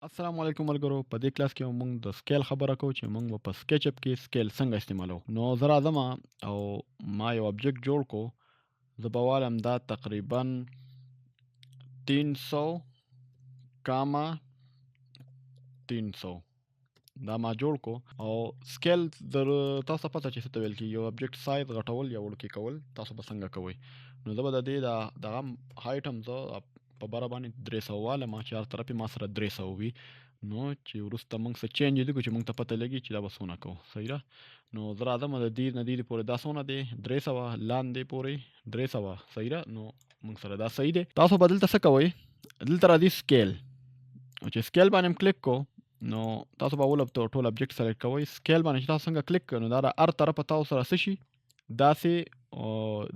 السلام علیکم ملګرو، په دې کلاس کې موږ د سکیل خبره کوو چې موږ به په سکیچ اپ کې سکیل څنګه استعمالو. نو زه راځم او ما یو ابجیکټ جوړ کو، زه به والم دا تقریبا 300 کاما 300، دا ما جوړ کو. او سکیل در تاسو پته چې څه ته ویل کېږي، یو ابجیکټ سایز غټول یا وړوکی کول تاسو به څنګه کوئ. نو زه به د دې دا دغه هایټ هم زه په بره باندې 300 والم چې هر طرف ما سره 300 وي، نو چې وروسته موږ څه چینج وکړو چې موږ ته پته لګي چې دا به څونه کوو. صحیح ده. نو زه راځم د دې نه دې پورې دا څونه دی، 300 لاندې پورې 300. صحیح ده. نو موږ سره دا صحیح دی. تاسو به دلته څه کوئ، دلته راځي سکیل، او چې سکیل باندې هم کلیک کو نو تاسو به اول ټول ابجیکټ سلیکټ کوئ. سکیل باندې چې تاسو څنګه کلیک کړئ نو دا د هر طرفه تاسو سره څه شي، داسې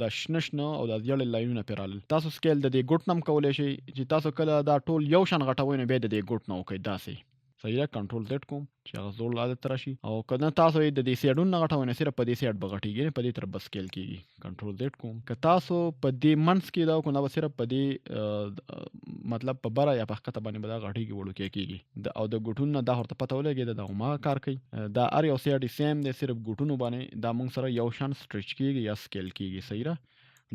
دا شنه شنه او دا زیړ لاینونه پرې رالل. تاسو سکیل د دې ګوټ نه هم کولی شئ چې تاسو کله دا ټول یو شان غټوئ نو بیا د دې ګوټ نه وکړئ داسې. صحیح ده. کنټرول زیډ کوم چې هغه زوړ عادت راشي. او که نه تاسو یې د دې سایډونو نه غټوئ نو صرف په دې سایډ به غټېږي، نه په دې طرف به سکیل کېږي. کنټرول زیډ کوم. که تاسو په دې منځ کې دا وکړو دا به صرف په دې مطلب په بره یا په ښکته باندې به دا غټېږي، وړوکی کېږي. او د ګوټونو نه دا ورته پته ولګېده، دا هماغه کار کوي. دا هر یو سایډ یې سیم دی، صرف ګوټونو باندې دا موږ سره یو شان سټریچ کېږي یا سکیل کېږي. صحیح ده.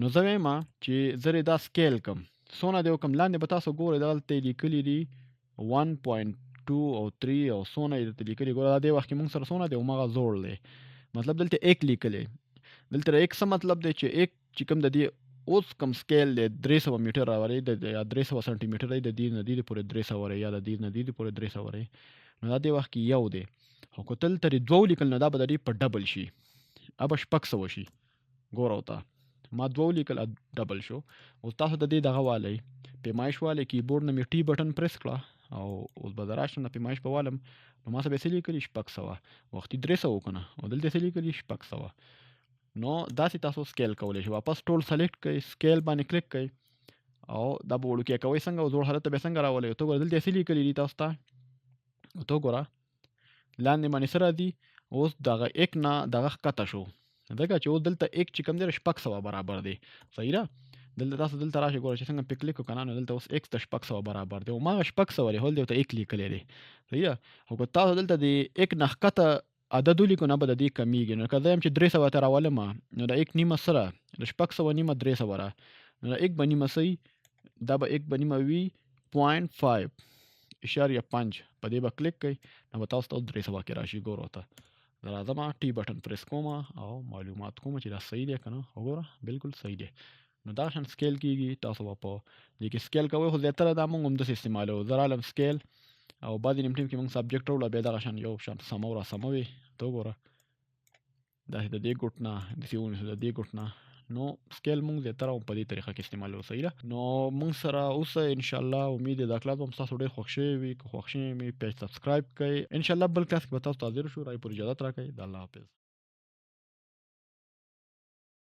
نو زه وایم چې زه دې دا سکیل کړم، څونه دې وکړم، لاندې به تاسو ګورئ دلته یې لیکلي دي 1.2 او 3 او څونه یې درته لیکلي. ګوره دا دې وخت کې موږ سره څونه دی، هماغه زوړ دی، مطلب دلته ایک لیکلی. دلته ایک څه مطلب دی چې ایک چې کوم د دې اوس کوم سکیل دی 300 میټر راولي یا 300 سانتي میټر دی، د دې نه دې پورې 300 دی یا د دې نه دې پورې 300 دی. نو دا دې وخت کې یو دی. خو که تل ترې دوه ولیکل نو دا به د دې په ډبل شي، دا به 600 شي. ګوره ورته ما دوه ولیکل ډبل شو. اوس تاسو د دې دغه والئ پیمایش والئ، کیبورډ نه مې ټي بټن پریس کړه او اوس به زه راشم د پیمایش به والم. نو ما سره به یې څه لیکلي 600، وختي 300 که نه، او دلته یې څه لیکلي 600. نو داسې تاسو سکیل کولی شئ. واپس ټول سلیکټ کړئ، سکیل باندې کلیک کړئ او دا به وړوکی کوئ څنګه او زوړ حالت ته به څنګه راولئ. ته ګوره دلته یې څه لیکلي دي تاسو ته، ته ګوره لاندې باندې څه راځي. اوس دغه ایک نه دغه ښکته شو، ځکه چې اوس دلته ایک چې کوم دی 600 برابر دی. صحیح ده. دلته تاسو دلته راشئ ګورئ چې څنګه پې کلیک وکړه نو دلته اوس ایکس د 600 برابر دی، هماغه 600 دی، هولدې ورته ایک لیکلی دی. صحیح ده. خو که تاسو دلته د ایک نه ښکته عدد ولیکو نه به د دې کمیږي. نو که زه یم چې 300 ته راولم نو د ایک نیمه سره د 600 نیمه 300 را، نو د ایک به نیمه سي، دا به ایک به نیمه وي پوینټ فایو اشاریه پنج، په دې به کلیک کړئ نو به تاسو ته اوس 300 کې راشي. ګوره ورته زه راځم ټي بټن پریس کوم او معلومات کوم چې دا صحیح دی که نه. وګوره بالکل صحیح دی. نو دا شان سکیل کیږي. تاسو به په دې کې سکیل کوئ، خو زیاتره دا موږ همداسې استعمالوو. زه رالم سکیل او بعضې نیم ټیم کې موږ سبجیکټ راوړو بیا دغه شان یو شان سمو را سموي. ته وګوره داسې د دې ګوټ نه داسې ونیسو د دې ګوټ نه. نو سکیل موږ زیاتره هم په دې طریقه کې استعمالوو. صحیح ده. نو موږ سره اوسئ انشاءالله. امید دی دا کلاس به هم ستاسو ډېر خوښ شوی وي. که خوښ شوی وي پیج سبسکرایب کړئ. انشاءالله بل کلاس کې به تاسو ته حاضر شو. رای پورې اجازت راکړئ. د الله حافظ.